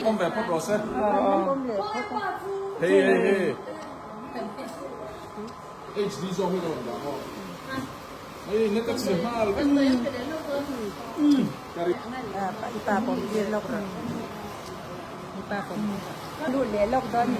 Pawm ve phawt rawh se. Hei hei hei. HD zawk hi ka rawn dah maw. Hei net a chhe nghal vek. I pa pawm tir lawk rawh. I pa pawm lut leh lawk dawn.